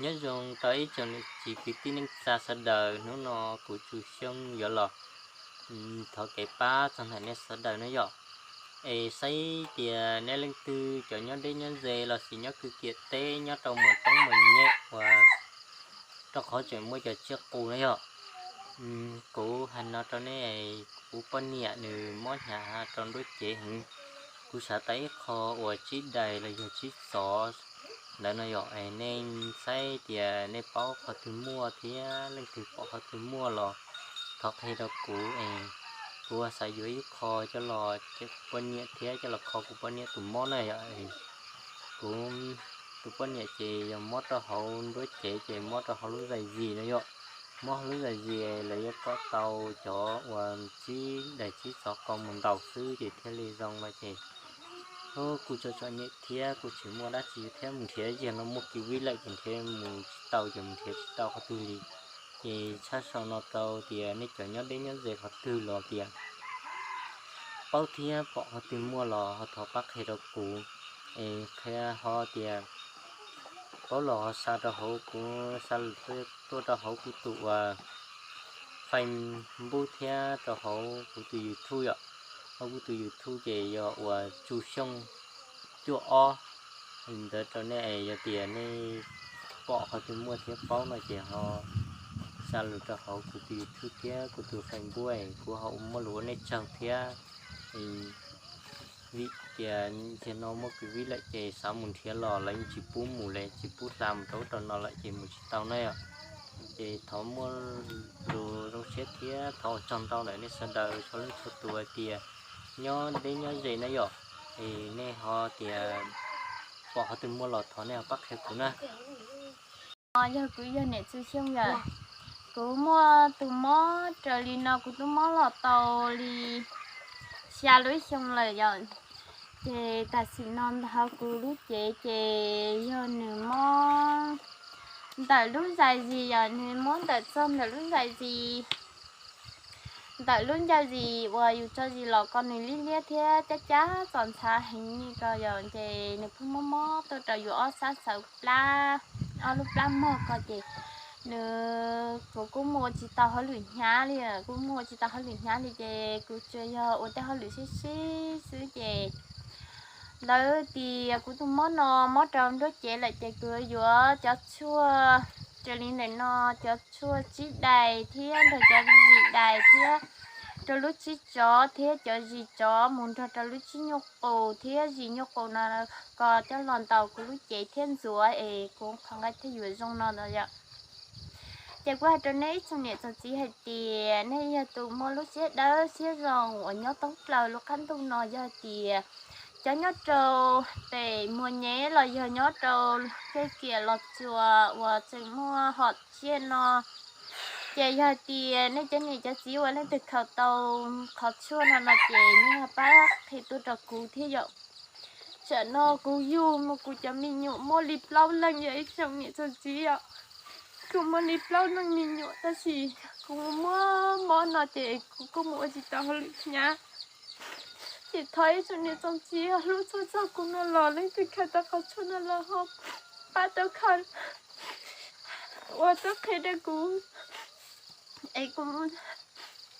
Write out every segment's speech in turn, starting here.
Nyob zoo rau ib tsoom niam txiv kwv tij neej tsa sawv daws, hnub no kuv Tsu Xyooj yuav los thov kev pab txog ntawm nej sawv daws na yom. Es saib tias nej leej twg cov nyob deb nyob ze los sis nyob kwv kiam teb nyob rau mus toob mus nyem uas rau qhov tseem muaj cov tsiaj qus na yom. Kuv hais no rau nej, kuv poj niam nws mob hnyav rau nruab cev heev. Kuv xav tau ib qho uas tsib dais los yog tsib xov ntawd no yom, es nej saib tias nej paub qhov twg muaj thiab leej twg pom qhov twg muaj los thov qhia rau kuv es kuv xav yuav ib qho coj los poj niam thiab coj los kho kuv poj niam tus mob na yom. Kuv tus poj niam ces yog mob rau hauv nruab cev ces mob rau hauv lub zais zis no yom. Mob hauv lub zais zis lawv yuav kom tau cov uas tsib dais tsib xov ko mus ntaus xwb ces thiaj li zoo no ces kuj txom txom nyem thiab kuj tsis muaj dab tsi thiab mus nrhiav, yog no muaj kev vij lawm ces nrhiav mus tsis tau ces mus nrhiav tsis tau qhov twg li. Ces tshaj sau no rau tias nej cov nyob deb nyob ze qhov twg los tias paub thiab pom qhov twg muaj los ho thov pab qhia rau kuv. Es qhia ho tias paub los ho xa rau hauv kuv, xa tuaj rau hauv kuv tus uas Facebook thiab rau hauv kuv tus YouTube yom. Hauv kuv tus YouTube ces yog uas Tsu Xyooj cuaj ob. Li ntawd rau nej es yog tias nej pom qhov twg muaj thiab paub no ces ho xa lus rau hauv kuv tus YouTube thiab kuv tus Facebook, kuv ho muaj lus ua nej tsaug thiab. Vim tias nim no muaj kev vij lawm ces xav mus nrhiav los lawv yeej tsis pub mus li, tsis pub hla mus rau ub rau no lawm ces mus tsis tau na yom. Ces thov muaj lus zoo siab thiab thov ua tsaug ntau ntawm nej sawv daws txhua leej txhua tus hais tias nyob deb nyob ze na yom. Es nej ho tias pom qhov twg muaj los thov nej ho pab qhia kuv na. Yog kuv yog niam Txwj Xyooj yom, kuv muaj tus mob raws li no kuv twb mob los tau li xya lub xyoo lawm yom. Ces tam sim no hauv kuv lub cev ces yog nws mob ntawm lub zais zis yom, nws mob ntawm txog ntawm lub zais zis, ntawm lub ncauj zis uas yus tso zis los ko nws liab liab thiab cab cab txom ntxhav heev li ko yom, ces nws pheej mob mob tuaj rau yus ob sab xaws plab, ob lub plab mog ko ces nws, kuv kuj mus ua tsis tau hauj lwm hnyav li, kuj mus ua tsis tau hauj lwm hnyav li ces kuv tsuas yog ua tej hauj lwm sib sib xwb ces lawv tias kuv tus mob no mob rau nruab cev lawm ces kuv yuav cov tshuaj raws li ntawm no, cov tshuaj tsib dais thiab nrog cov zis dais thiab rau lub tsib tsov thiab cov zis tsov mus nrog rau lub tsib nyuj qus thiab zis nyuj qus no ko coj los ntaus kuv lub cev thiab ntxuav es kuv qhov nqaij thiaj yuav zoo no no yom. Ces kuv hais rau nej ib tsoom niam tsoom txiv hais tias nej yog tus muaj lub siab dawb siab zoo uas nyob thoob plaws lub qab ntuj no, yog tias cov nyob rau pem Muas Nyem los yog nyob rau Kej Kiam Los Tsuas uas tseem muaj hom tsiaj no, ces yog hais tias nej cov niam cov txiv uas leej twg khaws tau qhov tshuaj no no ces nej ho pab qhia tuaj rau kuv thiab yom. Tsam no kuv yug mus kuv cov me nyuam muaj li plaub leeg yom ib tsoom niam tsoom txiv yom. Kuv muaj li plaub leeg me nyuam tab sis kuv muaj mob no ces kuv kuj mus ua tsis tau hauj lwm hnyav. Ces thov ib tsoom niam tsoom txiv hlub txhua txog kuv no los leej twg khaws tau qhov tshuaj no los ho pab tau khaws ua tuaj qhia rau kuv es kuv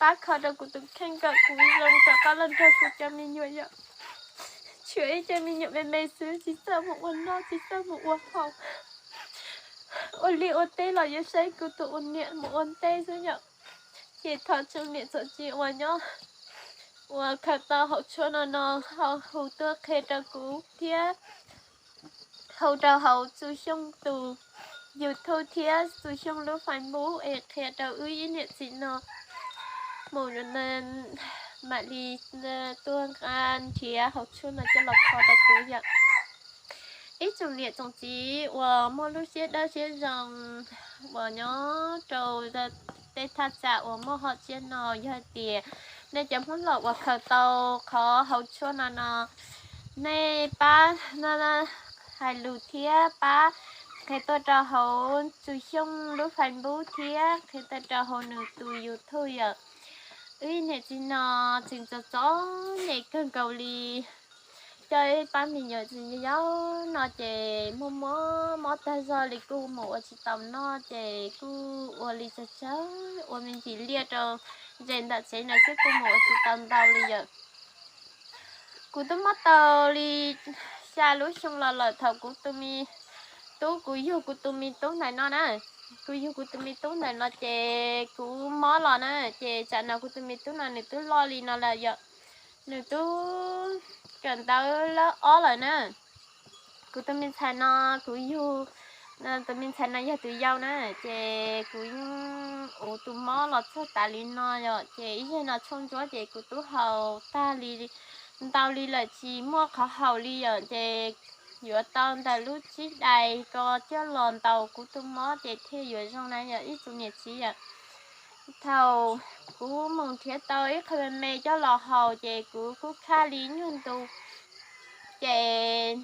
pab kho rau kuv tus kheej kom kuv zoo rov qab los nrog kuv cov me nyuam yom. Tshuav ib cov me nyuam me me xwb tsis txawj mus ua noj tsis txawj mus ua haus, ua liaj ua teb los yuav saib kuv tus ua niam mus ua ntej xwb yom. Ces thov tsoom niam tsoom txiv uas nyob uas khaws tau hauv tshuaj no no ho hu tuaj qhia rau kuv thiab hu rau hauv Txwj Xyooj tus YouTube thiab Txwj Xyooj lub Facebook es qhia rau wb ib niam txiv no mus mam li tuaj nqa nrhiav hauv tshuaj no coj los kho rau kuv yom. Ib tsoom niam tsoom txiv uas muaj lub siab dawb siab zoo uas nyob rau tej thaj tsam uas muaj hom tsiaj no, yog hais tias nej cov Hmoob los uas khaws tau qhov hauv tshuaj no no, nej pab hais lus thiab pab qhia tuaj rau hauv Txwj Xyooj lub Facebook thiab qhia tuaj rau hauv nws tus YouTube yom. Wb niam txiv no tseem txom txom nyem kawg nkaus li. Coj ib pab me nyuam txiv yau no ces muaj muaj mob tag zog li kuj mus ua tsis tau noj ces kuj ua li tsawg tsawg ua me ntsis liaj rau ze ntawm tsev no xwb kuj mus ua tsis tau ntau li yom. Kuv twb mob tau li xya lub xyoo los lawm thaum kuv tus me tub, kuv yug kuv tus me tub ntawm no na. Kuv yug kuv tus me tub ntawm no ces kuv mob los na ces tsam no kuv tus me tub no nws twb loj li no lawm yom. Nws twb kawm ntawv lab ob lawm na. Kuv tus me ntxhais no, kuv yug, tus me ntxhais no yog tus yau na, ces kuv yeej ua tus mob los txog tas li no yom, ces ib zaug no tshooj ntsuab ces kuv twb haus tag li ntau li lawm tsis muaj qhov haus li yom, ces yuav tau ntawm lub tsib dais ko coj los ntaus kuv tus mob ces thiaj yuav zoo na yom ib tsoom niam txiv yom. Thaum kuv mus nrhiav tau ib qho me me coj los haus ces kuv kuj khaj li nyuag ntu, ces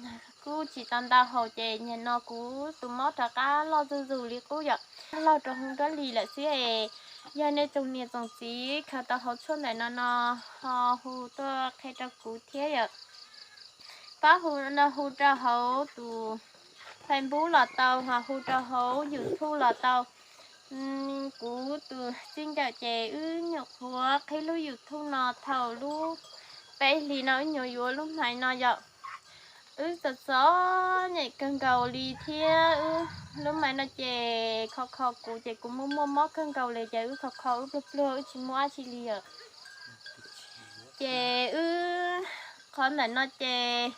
kuj tsis tau ntau haus ces nim no kuv tus mob rov qab loj zuj zus li qub yom, laug rau hauv nruab hlis lawm xwb es. Yog nej tsoom niam tsoom txiv khaws tau hauv tshuaj ntawm no no ho hu tuaj qhia rau kuv thiab yom. Pab hu no hu rau hauv tus Facebook los tau, ho hu rau hauv YouTube los tau. Kuv tus txij nkawm ces wb nyuam qhuav qhib lub YouTube no thaum lub peb hlis no wb nyuam yuav lub Maiv no yom. Wb txom txom nyem kawg nkaus li thiab wb lub Maiv no ces kho kho kuv ces kuv muaj muaj mob kawg nkaus li ces wb kho kho wb pluag pluag wb tsis muaj dab tsi li yom. Ces wb qhov ntawm no ces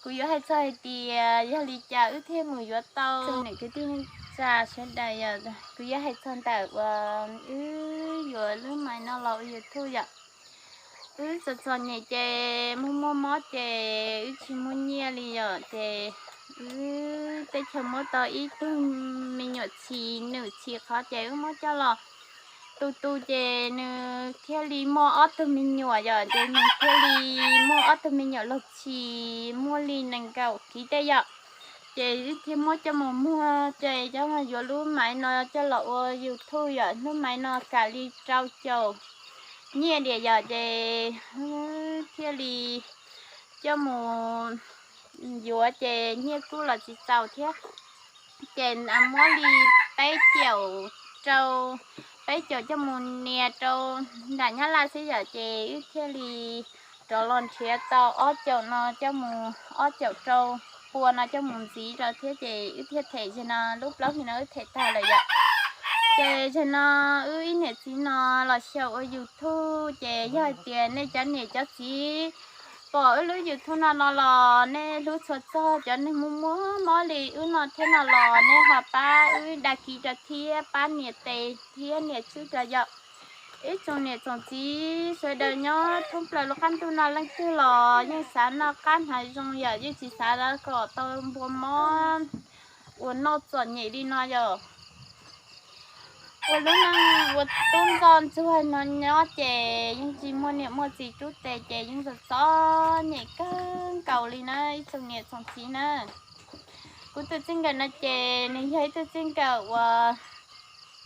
kuv yuav hais txog hais tias yog li cas wb thiaj mus yuav tau kwv tij neej tsa sawv daws yom. Kuv yuav hais txog ntawm uas wb yuav lub Maiv no los ua YouTube yom. Wb txom txom nyem ces muaj muaj mob ces wb tsis muaj nyiaj li yom, ces wb teb chaws muab tau ib tug me nyuam txhis, nws txhis qhov ces wb muab coj los tu tu ces nws thiaj li muaj ob tug me nyuam yom, ces nws thiaj li muaj ob tug me nyuam los txhis muaj li nees nkaum kiv tej yom. Ces wb thiaj muab coj mus muag ces coj mus yuav lub Maiv no coj los ua YouTube yom, lub Maiv no kam li rau caum nyiaj diam yom, ces thiaj li coj mus yuav ces nyiaj kuj los tsis txaus thiab. Ces muab li peb caum rau, peb caum coj mus nias rau nram Nyab Laj xwb yom, ces wb thiaj li rov los nrhiav tau ob caum no coj mus, ob caum rau pua no coj mus ntxiv rau thiab ces wb thiaj them zaum no lub plaub hlis no wb them tag lawm yom. Ces zaum no wb ib niam txiv no los xyaum ua YouTube ces yog hais tias nej cov niam cov txiv pom wb lub YouTube no no los nej hlub txhua txog cov neeg muaj muaj mob li wb no thiab no los nej ho pab wb dag kiv rau thiab pab nias tes thiab nias tswb rau yom. Ib tsoom niam tsoom txiv sawv daws nyob thoob plaws lub qab ntuj no leej twg los yeej xav noj qab hnav zoo yom, yeej tsis xav kom tau npua mob uas noj txom nyem li no yom. Ua lub neej ua tub ntxoj ntxuag no nyob ces yeej tsis muaj niam muaj txiv rub tes ces yeej txom txom nyem kawg nkaus li na ib tsoom niam tsoom txiv na. Kuv tus txij nkawm no ces nws yog ib tug txij nkawm uas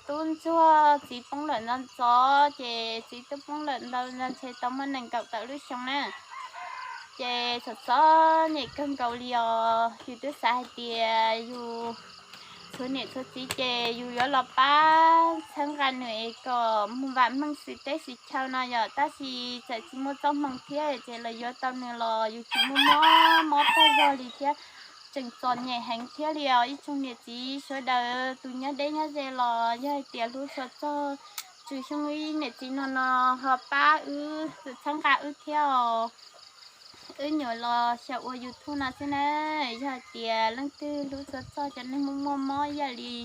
tub ntsuag txiv poob lawm ntxov ntxov ces txiv twb poob lawm ntau ntau ntshe tau muaj nees nkaum tawm lub xyoo na. Ces txom txom nyem kawg nkaus li os, yus twb xav hais tias yus txhua niam txhua txiv ces yus yuav los pab txhawb nqa nws es kom vam meej xws teb xws chaw no yom, tab sis txawm tsis muaj txoj hmoo thiab ces los yuav tau nws los yus tseem muaj mob mob tag zog li thiab, tseem txom nyem heev thiab li os ib tsoom niam txiv sawv daws tus nyob deb nyob ze los yog hais tias hlub txhua txog Tswv Xyooj ib niam txiv no no ho pab wb txhawb nqa wb thiab os. Wb nyuam los xyaum ua YouTube no xwb na, yog hais tias leej twg hlub txhua txog cov neeg muaj muaj mob ib yam li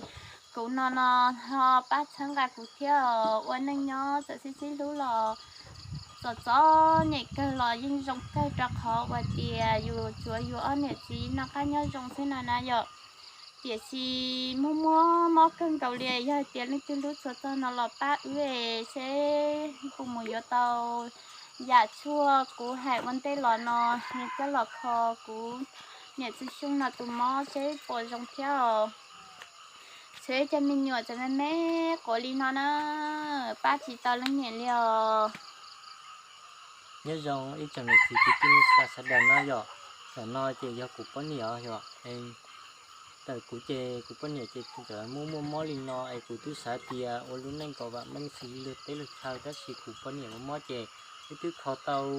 kuv no no ho pab txhawb nqa kuv thiab os. Ua neej nyob txawm sib sib hlub los txom txom nyem kawg los yeej zoo kawg rau qhov uas tias yus tsuav yus ob niam txiv noj qab nyob zoo xwb no na yom. Tiam sis muaj muaj mob kawg nkaus li, yog hais tias leej twg hlub txhua txog no los pab wb es seb puas mus yuav tau yam tshuaj kuv hais ua ntej los no, nws coj los kho kuv niam Tswv Xyooj no tus mob seb puas zoo thiab os. Tshuav cov me nyuam tseem me me quav li no na, pab tsis tau leej niam li os. Nyob zoo ib tsoom niam txiv kwv tij neej tsa sawv daws no yom. Tam no ces yog kuv poj niam os yom. Tawm kuv ces kuv poj niam ces txawm muaj muaj mob li no es kuv twb xav tias ua lub neej kom vam meej xws li luag teb luag chaw, tab sis kuv poj niam muaj mob ces wb twb kho tau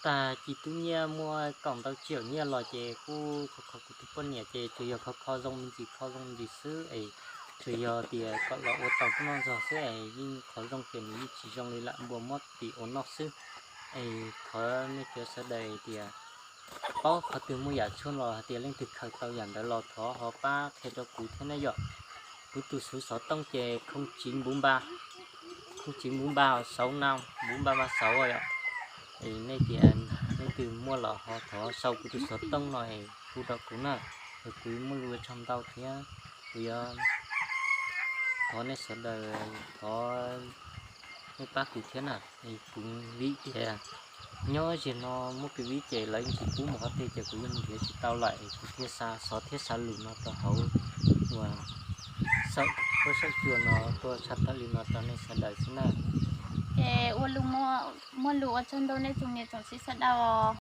tag ci tub nyiaj muaj kaum ntau tsiaum nyiaj los ces kuj kho kho kuv tus poj niam ces tsuas yog kho kho zoo me ntsis, kho zoo me ntsis xwb es tsuas yog tias kom los ua tau tuaj noj zog xwb es yeej qhov zoo ces nws yeej tsis zoo li lam npua mob tim ua noj xwb. Es thov nej cov sawv daws tias paub qhov twg muaj yam tshuaj los hais tias leej twg khaws tau yam ntawd los thov ho pab qhia rau kuv thiab na yom. Kuv tus xuv xov tooj ces không chín bốn ba, không chín bốn ba sáu năm bốn ba ba sáu yom. Es nej tias leej twg muaj los ho thov sau kuv tus xov tooj no es hu rau kuv na, es kuv muaj lus ua tsaug ntau thiab kuv yuav thov nej sawv daws thov nej pab kuv thiab na. Es kuv vim tias nyob ze no muaj kev vib ces lawv yeej tsis pub mus qhov twg ces kuv yeej nrhiav tsis tau lawm es kuv thiaj xa xov thiab xa lus no rau hauv uas saum huab saum cua no tuaj tshaj tawm li no rau nej sawv daws xwb na. Ces ua lus, muaj lus ua tsaug ntau nej tsoom niam tsoom txiv sawv daws.